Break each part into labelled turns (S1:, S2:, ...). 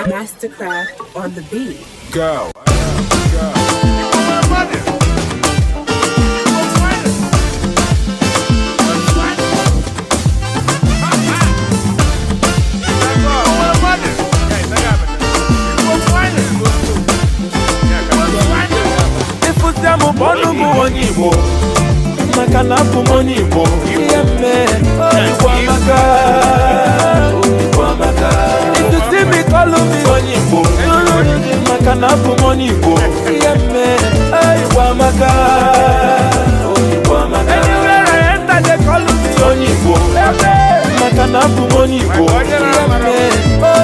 S1: Mastercraft on the beat.
S2: Go.
S3: Igbo maka na abụ m onye Igbo ihe mme Igbo amaka Igbo amaka. If you see me call me onye Igbo maka na abụ m onye Igbo ihe mme Igbo amaka Igbo amaka. Anywhere I enter they call me onye Igbo maka na abụ m onye Igbo ihe mme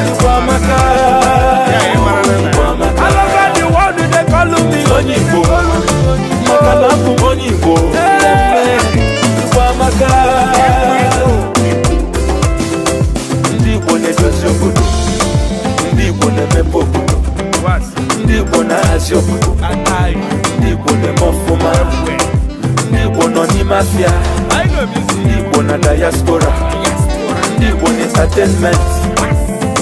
S3: Igbo amaka Igbo amaka. All over the world they call me onye Igbo maka na abụ m onye Igbo Igbo amaka. Ndị Igbo na-edozi obodo, ndị Igbo na-emepe obodo, ndị Igbo na-ahazi obodo, ndị Igbo na-eme ọfụma, ndị Igbo nọ n'ime afịa, ndị Igbo na diaspora, ndị Igbo na entertainment,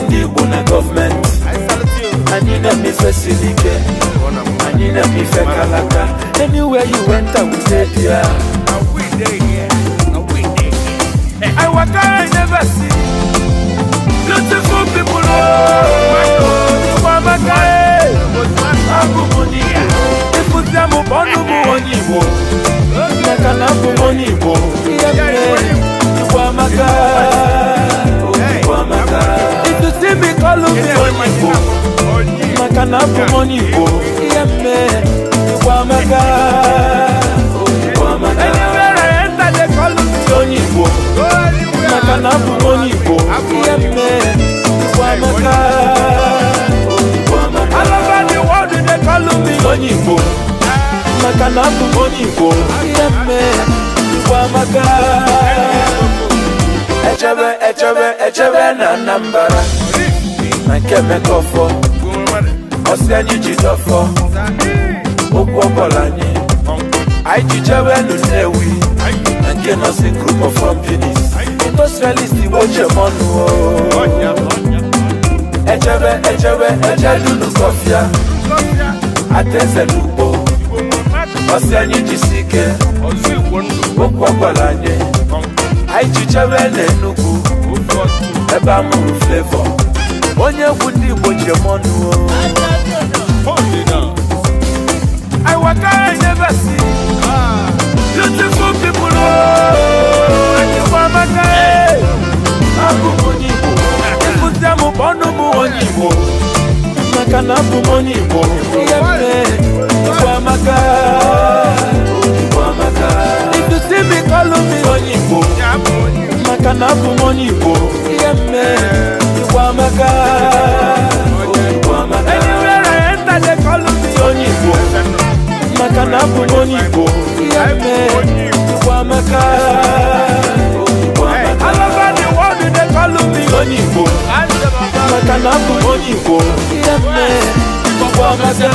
S3: ndị Igbo na gọọmenti. Anyị na-eme ife siri ike, anyị na-eme ife kalaka. Anywhere you enter, we dey there. I waka I never see beautiful people. Oh, Igbo amaka, eh. Abụ m onye Igbo. Ịfụta m ọnụ bụ onye Igbo maka na abụ m onye Igbo ihe mere Igbo amaka Igbo amaka. If you see me call me onye Igbo maka na abụ m onye Igbo ihe mere Igbo amaka Igbo amaka. Anywhere I enter they call me onye Igbo maka na abụ m onye Igbo ihe mere Igbo amaka Igbo amaka. All over the world they call me onye Igbo maka na abụ m onye Igbo ihe mere Igbo amaka. Echebe echebe echebe na Anambra na nke Emeka ọfọ ọsị anyị ji dọfọ okwu ọbọla anyị anyị ji jewe nụ Nnewi na nke Nursing Group of Companies industrialist Igbo chemọnụ. Echebe echebe echedunu kọfịa ateze n'ugbo ọsị anyị jisi ike okwu ọbọla anyị anyị ji jewe n'Enugu ebe a mụrụ Flavour onye egwu ndị Igbo chemọnụ. I waka I never see beautiful people. Oh, Igbo amaka, eh. Abụ m onye Igbo. Ịfụta m ọnụ bụ onye Igbo maka na abụ m onye Igbo ihe mere Igbo amaka Igbo amaka. If you see me call me onye Igbo maka na abụ m onye Igbo ihe mere Igbo amaka Igbo amaka. Anywhere I enter they call me onye Igbo maka na abụ m onye Igbo ihe mere Igbo amaka Igbo amaka. All over the world they call me onye Igbo maka na abụ m onye Igbo ihe mere Igbo amaka.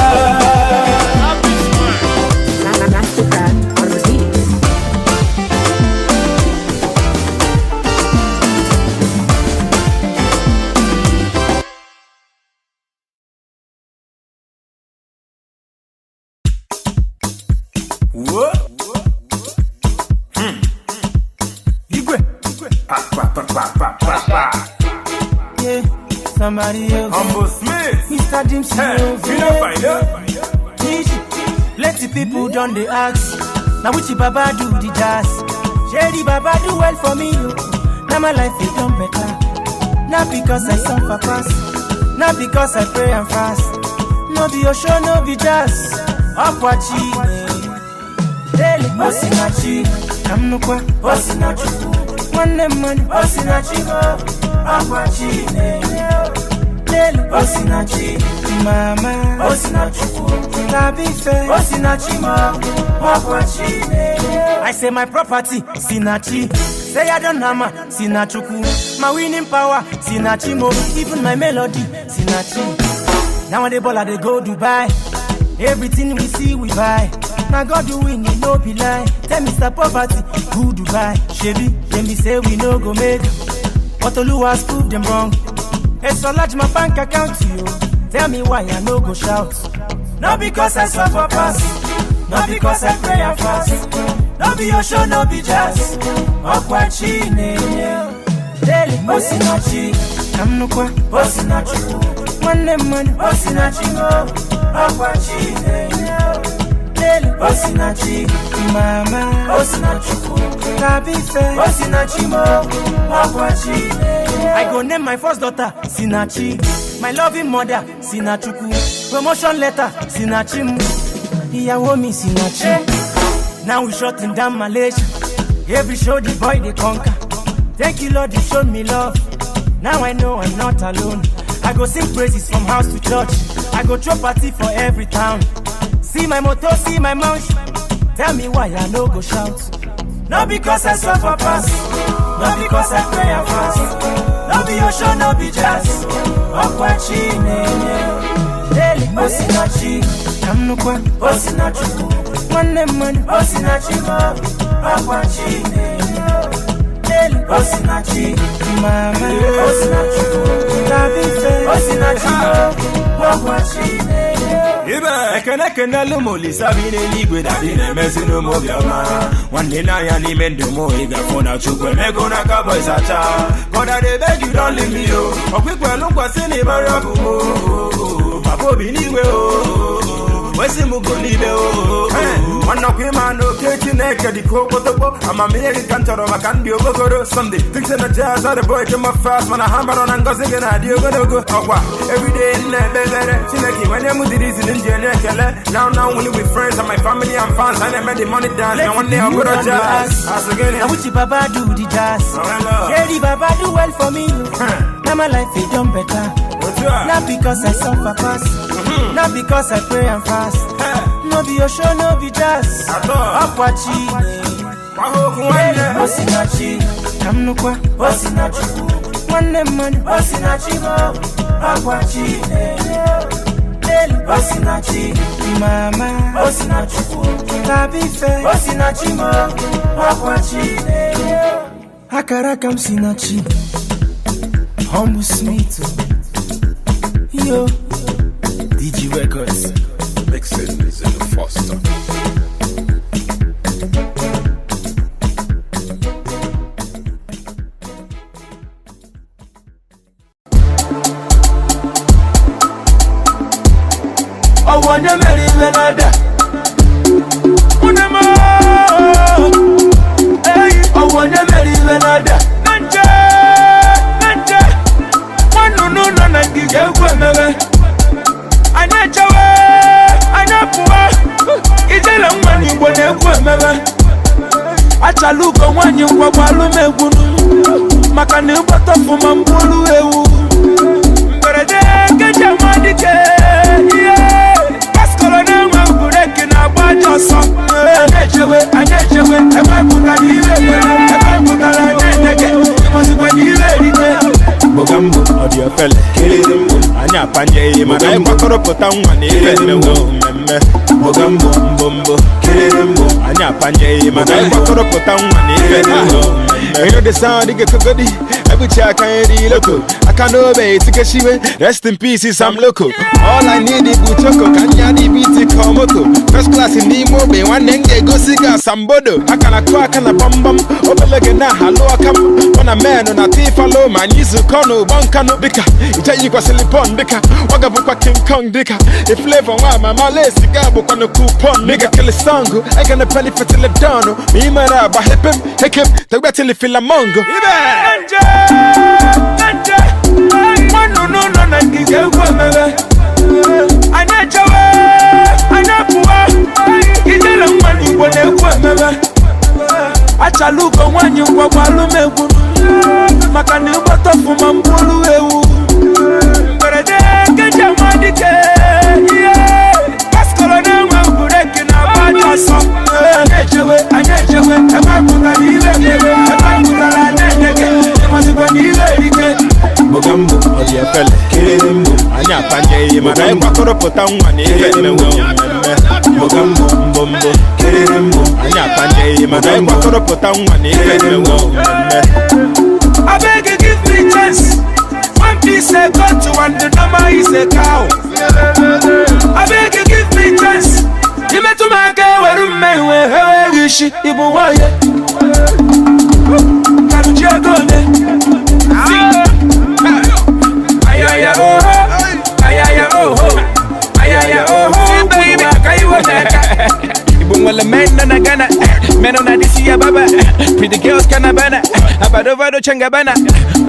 S1: Mastercraft on the beat.
S3: What? Igwe. Pa pa pa pa pa pa pa.
S4: Yeah, somebody else.
S2: Humble Smith.
S4: Mr. James.
S2: Hey, you know find out.
S4: Plenty people done they ask. Now which Baba do the jazz? Shady Baba do well for me. Now my life is done better. Not because I suffer pass. Not because I pray and fast. No be your show, no be jazz. Akwachi. Daily Osinachi, Kamnukwa, Osinachi, One man, Osinachi, Akwachi, Daily Osinachi, Mama, Osinachi, Tabife, Osinachi, Akwachi. I say my property, Sinachi. Say I don't hammer, Sinachuku. My winning power, Sinachi mo. Even my melody, Sinachi. Now when they ball, they go Dubai. Everything we see, we buy. Now God do win, you no be lie. Tell Mr. Poverty, who Dubai? Shebi, them be say we no go make. But Oluwa's prove them wrong. It's a large my bank account you. Tell me why I no go shout. Not because I suffer pass, not because I pray and fast. No be your show, no be jazz. Ọkwa chi na-enye. Daily Osinachi, ka m nụkwa Osinachi. Nwanne mmadụ Osinachi mo. Ọkwa chi na-enye. Daily Osinachi, mama Osinachi. Tabife Osinachi mo. Ọkwa chi na-enye. I go name my first daughter Sinachi. My loving mother Sinachukwu. Promotion letter Sinachi m. Ìyàwó mi Sinachi. Now we shutting down Malaysia. Every show the boy they conquer. Thank you Lord, you showed me love. Now I know I'm not alone. I go sing praises from house to church. I go throw party for every town. See my motor, see my mansion. Tell me why I no go shout. Not because I suffer pass, not because I pray and fast. No be your show, no be jazz. Ọkwa chi na-enye. Daily Osinachi, ka m nụkwa Osinachi. Nwanne mmadụ Osinachi mo. Ọkwa chi na-enye. Daily Osinachi, mama Osinachi. Tabife Osinachi mo. Ọkwa chi na-enye.
S3: Ibe ekene kenelu m Olisa bi n'eluigwe dadi na-emezinu m obiọma. Nwanne n'anya n'ime ndụ m ị ga-afụ na Chukwu emego n'aka boys acha. God I dey beg you don't leave me o. Ọkwikwelu nkwasị na ịmara bụ m o. Papa obi n'igwe o. Wesi m go n'ibe o. Nwanne ịma na oke Chineke dị ka okpotokpo. Amamihe gị ka m chọrọ maka ndị okpokoro. Someday things in the jazz are the boy came up fast. Mana ha mara na ngozi gị na-adị ogologo. Ọkwa everyday m na-ekpe ekpere. Chineke nwenye m dịrị izi ndị enye ekele. Now now only with friends and my family and fans. I na-eme the money dance. Na nwanne ọ bụrụ jazz. Asị gịnị?
S4: Na which Baba do the jazz? Jerry Baba do well for me. Now my life is done better.
S3: Otu a.
S4: Not because I suffer pass, not because I pray and fast. No be your show, no be jazz.
S3: At all.
S4: Ọkwa chi na-enye.
S3: Gwa ha okwu nwanne.
S4: Osinachi, ka m nụkwa Osinachi. Nwanne mmadụ Osinachi mo. Ọkwa chi na-enye. Daily Osinachi, mama Osinachi. Tabife Osinachi mo. Ọkwa chi na-enye. Akara aka m Sinachi. Humble Smith. Yo. DG Records.
S2: Mixing is in the foster.
S3: Ọwọ́ onye mere iwe na-ada. Nne m eyi, ọwọ́ onye mere iwe na-ada. Na nche, na nche, nwanụnụ nọ na ngige egwu emebe. Anyị echewe, anyị apụwa. Ijele nwa n'Igbo na-egwu emebe. Achala ugo nwaanyị ngwagwa alụmegwu maka na ịgbata ọfụma mgbulu ewu. Mberede keje nwa dike ihe. Paskọrọ na-enwe bureki na-agba ajọ ọsọ. Anyị echewe, anyị echewe, ebe pụtara ire ekwere, ebe pụtara na-edege, ịmazikwa na ire erite.
S5: Bogambo ọ dị ofele anyị apanyeghị mana anyị gbakọrọpụta nwa na ife mmewe mmemme. Bogambo mbombo anyị apanyeghị mana anyị gbakọrọpụta nwa na ife mmewe mmemme. You know the sound, you get kogodi. Ebuchi aka nri loko. Aka n'obe etikeshiwe. Rest in peace, Sam Loco. All I need is Butoko. Kanya di biti komoko. First class n'ime ogbe nwanne m ga-egosi gị asambodo. Aka na kụ aka na bambam. Obele gị na halụ aka m. Mụ na menụ na tifalo ma anyị zukọ n'ụgbọ nkanụ dịka ije yikwasịrị pọn dịka ọ ga-abụkwa King Kong dịka i Flavor nwa mama lesi ga abụkwanụ kupon nigga kilisongo egana peli fetile dọnụ ma ị mere agba hepem hekem tegbetili filamongo.
S3: Nje, nje, nwanụnụ nọ na ngige egwu emebe. Anyị echewe, anyị apụwa. Ijele nwa n'Igbo na-egwu emebe. Achala ugo nwaanyị ngwagwa alụmegwu maka na ịgbata ọfụma mgbulu ewu. Mberede keje nwa dike ihe. Paskọrọ na-enwe bureki na-agba ajọ ọsọ. Anyị echewe, anyị echewe, ebe pụtara ire ekpere, ebe pụtara na-edege, ịmazikwa na ire erike.
S5: Bogambo ọ dị efele anyị apanyeghị mana anyị gbakọrọpụta nwa na ife mmewe mmemme. Bogambo mbombo anyị apanyeghị mana anyị gbakọrọpụta nwa na ife mmewe mmemme.
S3: I beg you give me chance. One piece. a cow. I beg you give me chance. Imetụ m aka ewere mmehie hewe isi ịbụ nwanyị. Karuchi ego ole? Ayaya oho, ayaya oho, ayaya oho, baby, ka iwe n'aka. Igbo nwere men nọ na Ghana, men nọ na DC Ababa, pretty girls kana bana, abadovado changabana,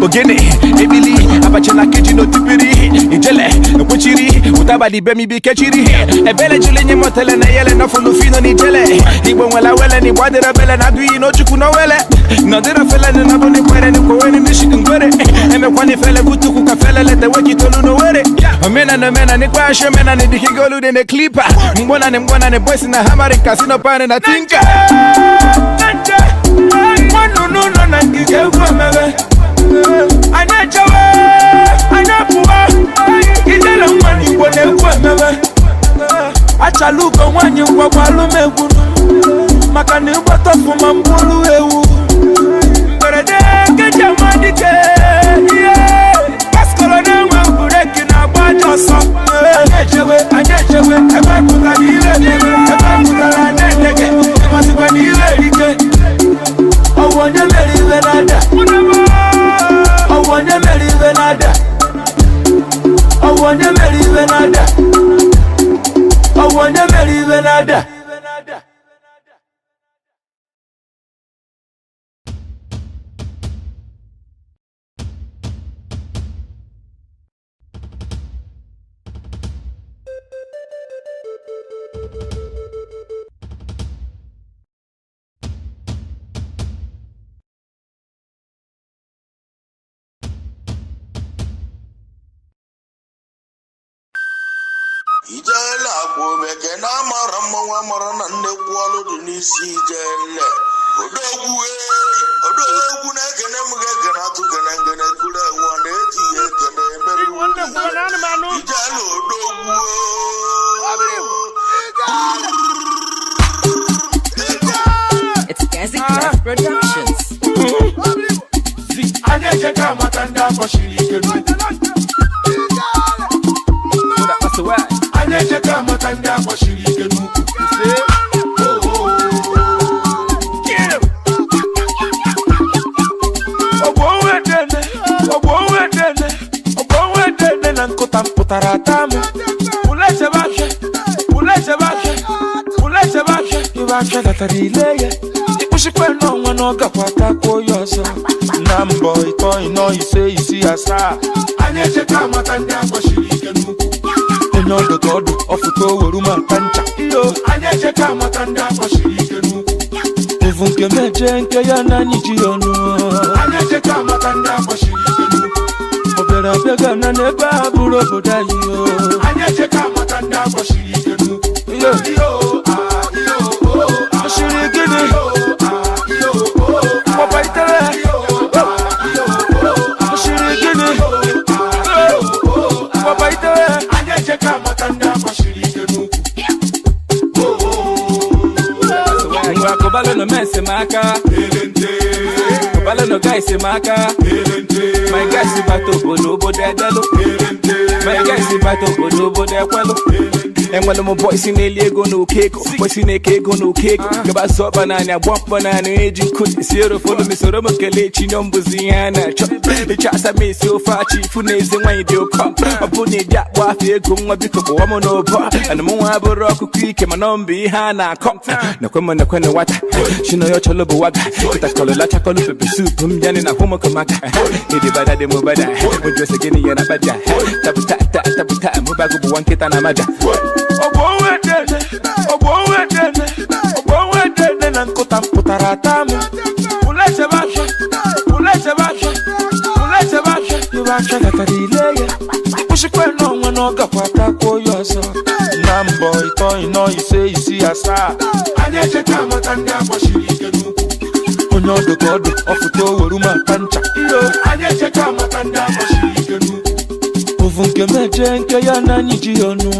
S3: ogene, ebili, abacha na keji no tipiri, ijele, ekwechiri, ụtaba dị be mi bi kechiri, ebele juli nye motele na yele na funu fino ni jele, Igbo nwere wele ni gwadere bele na adụghị n'Ojukwu na wele, nọdịrọ fele ni nabụ ni kwere ni kwewe ni shikin kwere, emekwa ni fele butuku ka fele lete weki tolu n'owere, omena na omena ni kwa ashe omena ni dikigolu dị na klipa, mgbona ni mgbona ni boys na hamari kasino pane na tinka. Nwanụnụ nọ na ngige egwu emebe. Anyị echewe, anyị apụwa, ijele nwa n'Igbo na-egwu emebe. Achala ugo nwaanyị ngwagwa alụmegwu maka na ịgbata ọfụma mgbulu ewu. Mberede keji ama dike ihe paskọrọ na-enwe bureki na-agba ajọ ọsọ. Anyị echewe, anyị echewe, ebe pụtara ire edebe, ebe pụtara na-edege, ịmasịkwa na ire erike. Ọwụ onye mere iwe na-ada. Ọwụ onye mere iwe na-ada. Ọwụ onye mere iwe na-ada. Ọwụ onye mere iwe na-ada.
S6: Ijele akwa omeke na amara mmanwụ amara na nnekwu ọlụ dị n'isi ijele. Odogwu ei, odogwu na-ekene m ga-ekene atụ gene ngene kuru enwe ọ na-eji ya ekene emere ijele odogwu.
S1: It's Gazi Clef Productions.
S3: Anyị ejeka amata ndị akpọchiri ike n'ukwu. Anyị ejeka amata ndị akpọchiri ike n'ukwu. Ogbo onwe dene, ogbo onwe dene, ogbo onwe dene na nkụta mpụtara ata m. Ule chebe afịa, ule chebe afịa, ule chebe afịa, ibe afịa gatara ile ya. Ịkpụchikwa n'ọnwa na ọ gakwa takwuo ya ọzọ. Na mbọ ịtọ ịnọ ise isii asaa. Anyị echeka amata ndị akpọchiri ike n'ukwu. Onye ọdụ ka ọdụ ọfụta oweru ma nta ncha. Iyo, anyị echeka amata ndị akpọchiri ike n'ukwu. Evu nke meje nke ya na anyị ji ọnụ. Anyị echeka amata ndị akpọchiri ike n'ukwu. Ọ bịara abịa gana n'ebe a bụrụ obodo anyị o. Anyị echeka amata ndị akpọchiri ike n'ukwu. Iyo, iyo, ah, iyo, oh, ah. Oshiri gịnị? Iyo, ah, iyo, oh, ah. Ọba itere. Iyo, ah, iyo, oh, ah. Oshiri gịnị? Iyo, ah, iyo, oh, ah. Ọba itere. Anyị echeka amata ndị akpọchiri ike n'ukwu.
S7: Ngwa kụbalụ nụ men si m aka. Kụbalụ nụ guys si m aka. My guys si bata obodo obodo edelụ. My guys si bata obodo obodo ekwelụ. Enwere m boys na-eli ego na oke ego, boys na-eke ego na oke ego. Gaba zọba naanị agba mkpọ naanị eji nkụ si erofolu m soro m kelee chinyo mbụzi ihe a na-achọ. Ịchọ asa m esi ofe achị ifu na eze nwaanyị dị ụkọ. Ọ bụ na ịdị akpọ afọ ego nwa biko kpọwa m n'ụbọ. Ana m nwa abụrụ ọkụkọ ike mana ọ mbụ ihe a na-akọ. Nekwe m nekwe na nwata chinoyo chọlọ bụ waga. Kịtakọlụ lachakọlụ pepe sup m yanị na hụmụkọmaka. Ịdịbada dị m bada ụjọsị gịnị ya na baja. Tabuta ta tabuta mụbago bụ nwa nkịta na amaja.
S3: Ogbo onwe dene, ogbo onwe dene, ogbo onwe dene na nkụta mpụtara ata m. Ule chebe afịa, ule chebe afịa, ule chebe afịa, ibe afịa gatara ile ya. Ịkpụchikwa n'ọnwa na ọ gakwa takwuo ya ọzọ. Na mbọ ịtọ ịnọ ise isii asaa. Anyị echeka amata ndị akpọchiri ike n'ukwu. Onye ọdụ ka ọdụ ọfụta oweru ma nta ncha. Iyo, anyị echeka amata ndị akpọchiri ike n'ukwu. Ovu nke meje nke ya na anyị ji ọnụ.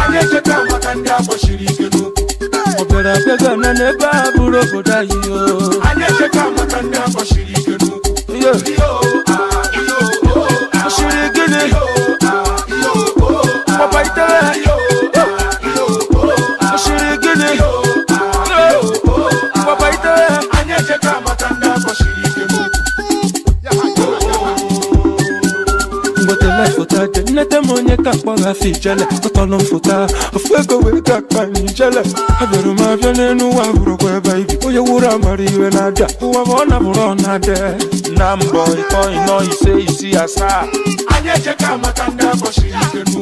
S3: Anyị echeka amata ndị akpọchiri ike n'ukwu. Ọ bịara abịa gana n'ebe a bụrụ obodo anyị o. Anyị echeka amata ndị akpọchiri ike n'ukwu. Iyo, ah, iyo, oh, ah. Oshiri gịnị? Iyo, ah, iyo, oh, Nnete m onye ka mkpọrọ afọ ijele ọtọlụ m fụta ofu ego wee ga akpa m ijele abịara m abịa n'elu ụwa bụrụkwa ebe ibi onye wuru amara iwe na-abịa ụwa bụ ọ na-abụrụ ọ na-adị na mbọ ịtọ ịnọ ise isii asaa anyị ejeka maka ndị akpọchiri ike n'ukwu.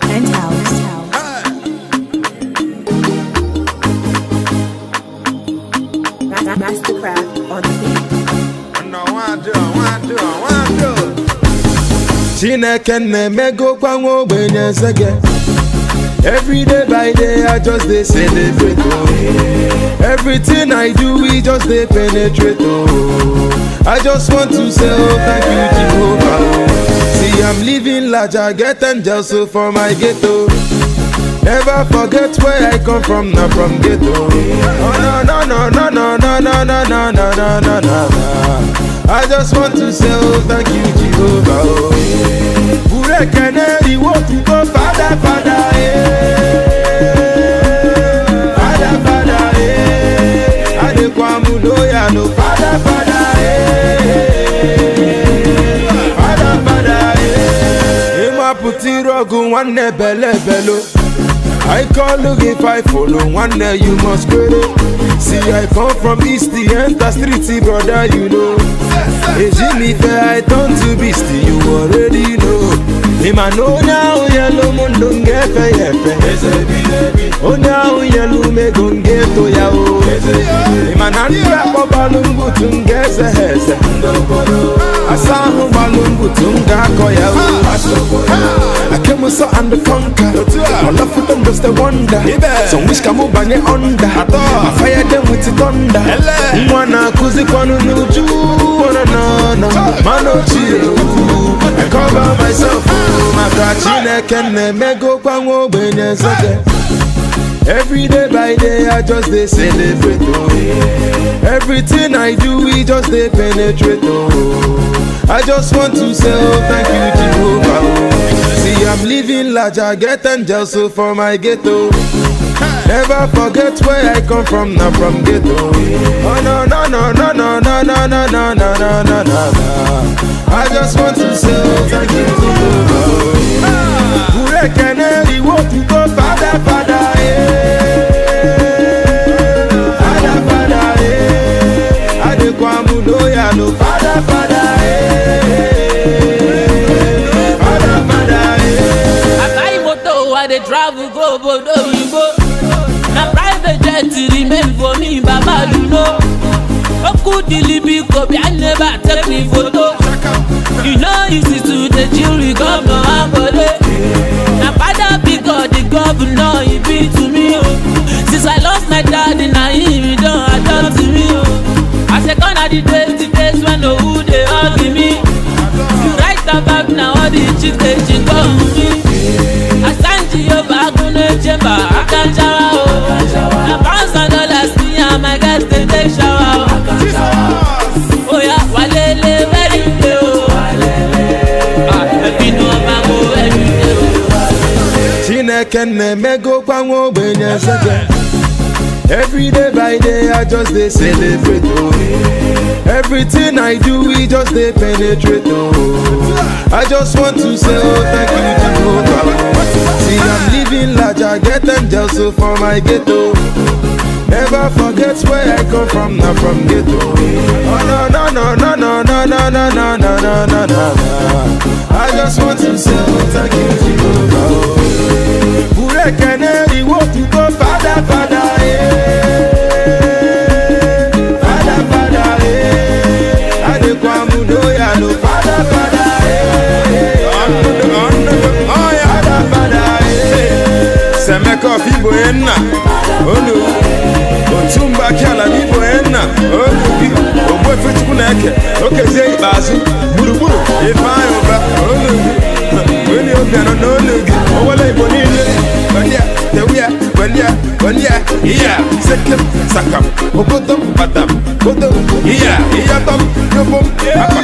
S1: Penthouse. Mastercraft on the beat.
S5: Chineke na-emegokwa nwa ogbenye eze gị. Every day by day I just dey celebrate, oh. Everything I do we just dey penetrate, oh. I just want to say, oh, thank you Jehovah, oh. See, I'm living large, I get angels so for my ghetto. Never forget where I come from, not from ghetto. Oh no no no no no no no no no no no no no. I just want to say, oh, thank you Jehovah, oh. Burekene iwo tuko fada fada eh. Fada fada eh. Adekwamu loya no fada fada eh. Fada fada eh. Ịmapụta ọgụ nwanne bele belo. I call look if I follow one day you must credit. See, I come from east, the enter street, brother, you know. Ejimi fair, I turn to beast, you already know. Ima no now yellow mundo ngefe yefe. Oh now yellow me gonge to ya o. Ima nanda kobalungu tungeze heze. Asahu balungu tunga koya o. Akemuso and the conquer. All of them just a wonder. Some wish kamu banye under. I fire them with the thunder. Mwana kuzi kwanu nuju. No no mano chill. I cover myself. Maka Chineke na-emegokwa nwa ogbenye eze. Every day by day I just dey celebrate, oh. Everything I do we just dey penetrate, oh. I just want to say, oh, thank you Jehovah, oh. See, I'm living large, I get angels so for my ghetto. Never forget where I come from, not from ghetto. Oh no no no no no no no no no no no no no. I just want to say, oh, thank you Jehovah, oh. Burekene iwo tuko fada fada eh. Fada fada eh. Adekwamu loya no fada fada eh. Fada fada eh.
S8: I buy motor, I dey travel go obodo oyibo. Na private jet remain for me, baba you know. Oku dilibi kobi, I never take me photo. You know easy to dey chill with governor Akole. Na father because the governor he be to me o. Since I lost my daddy, na him he don adopt me o. I say gone are the days when no who dey hug me. You write about na all the chicks dey chikom me. Asanji Yoba Agunle Chamber, Akanjawa o. Na pounds and dollars me and my guys dey take shower o. Oya walele where you dey o. Ah, Ebinu ọba mo where you dey o.
S5: Chineke na-emegokwa nwa ogbenye eze. Every day by day I just dey celebrate, oh. Everything I do we just dey penetrate, oh. I just want to say, oh, thank you Jehovah, oh. See, I'm living large, I get angels so for my ghetto. Never forget where I come from, not from ghetto. Oh no no no no no no no no no no no no no. I just want to say, oh, thank you Jehovah, oh. Burekene iwo tuko fada fada eh. Fada fada eh. Adekwamu loya no fada fada eh. Fada fada eh.
S9: Semeka of Igbo enna olu Otumba Akiala n'Igbo enna olu gị Ogbuefi Chukwu na-eke okezie ikpeazụ gburugburu Ifeanyị Ụba olu gị Onye Obianọ n'olu gị Owele Igbo niile Welia, tewia, welia, welia, iya. Sekem, Sakam, Okotom, Batam, Kodom, Iya, Iyatom, Yobom, Akpa.